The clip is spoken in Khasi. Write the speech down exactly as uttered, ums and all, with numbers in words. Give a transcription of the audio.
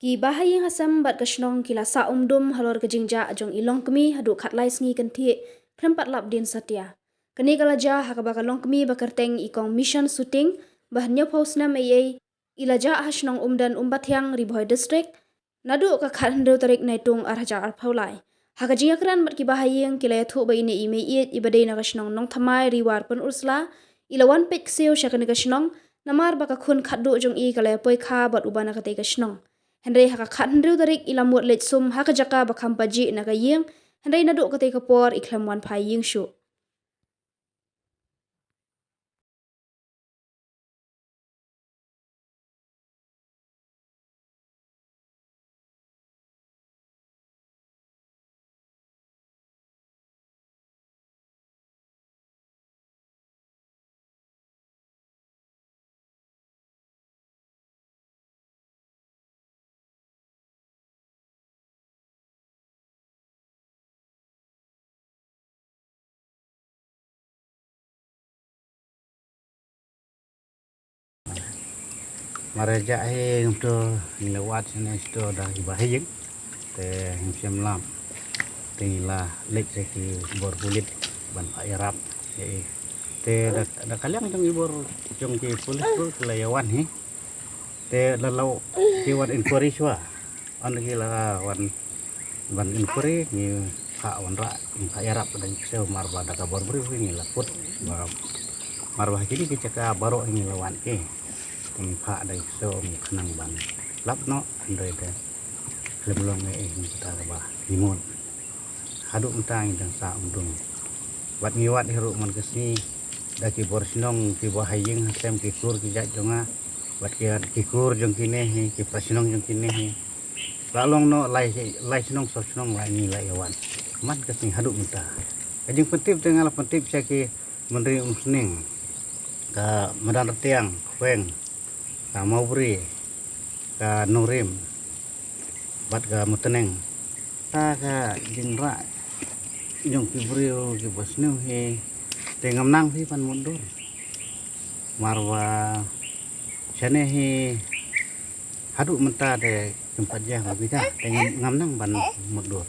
Ki bahaïing hasem bad ka shnong ki la sah umdum halor ka jingjah jong i longkmie haduh khatlai sngi kynthih khlem pat lap dien satia. Kane ka la jia ha kaba ka longkmie ba kyrteng i Kong Mission Suting ba hynñiewphew snem ei ei i la jah ha shnong Umden Umbathiang, Ri Bhoi District, naduh ka khathynriew tarik Naitung ar hajar arphew lai. Ha ka jingïakren bad ki bahaïing ki la ïathuh ba ine i meiieit iba dei na ka shnong Nongthymmai, Ri War Pynursla, i la wan peit ksiew sha kane ka shnong namar ba ka khun khatduh jong i ka la ïapoi kha bad uba na katei ka shnong. Hynrei ha ka khathynriew tarik i la mut leit sum ha ka jaka ba kham pajih na ka ïing, hynrei naduh katei ka por i khlem wan phai ïing shuh. Mareh jah hi ngam to ngi la wad shane shito da ki bahaïing. Te ngim shym lap. Te ngi la leit sha ki bor pulit ban phah ïarap ïa i. Te da, da ka liang jong i bor jong ki pulit ruh ki la ïa wan hi. Te la lok ki wan inquiry shuwa. Ynda ki la wan ban inquiry ngi phah wanrah, ngi phah ïarap da ki ksew, mar ba da ka bor briew hi ngi la kut ba mar ba ha kine ki jaka baroh hi ngi la wan ki. Ngi phah da ki ksew ngi khnang ban lap noh, hynrei te khlem long ei ei, ngi kata kaba ngi mut. Haduh mynta ngi dang sah umdum. Bad ngi wad hi ruh man ka sngi da ki bor shnong, ki bahaïing hasem, ki kur ki jait jong nga, bad ki, ki kur jong kine hi, ki para shnong jong kine hi. La long noh lai, lai shnong saw shnong la ngi la ïa wan man ka sngi haduh mynta. Ka jingpyntip te nga la pyntip sha ki Myntri Umsning, ka Madan Rtiang, Khweng, ka Mawbri, ka Nongrim bad ka Mawtneng. Ka, ka jingrah jong ki briew kiba sniew hi te ngam nang phi ban mutdur. Mar ba shane hi haduh mynta te kim pat jia ka bita te ngam, ngam nang ban mutdur.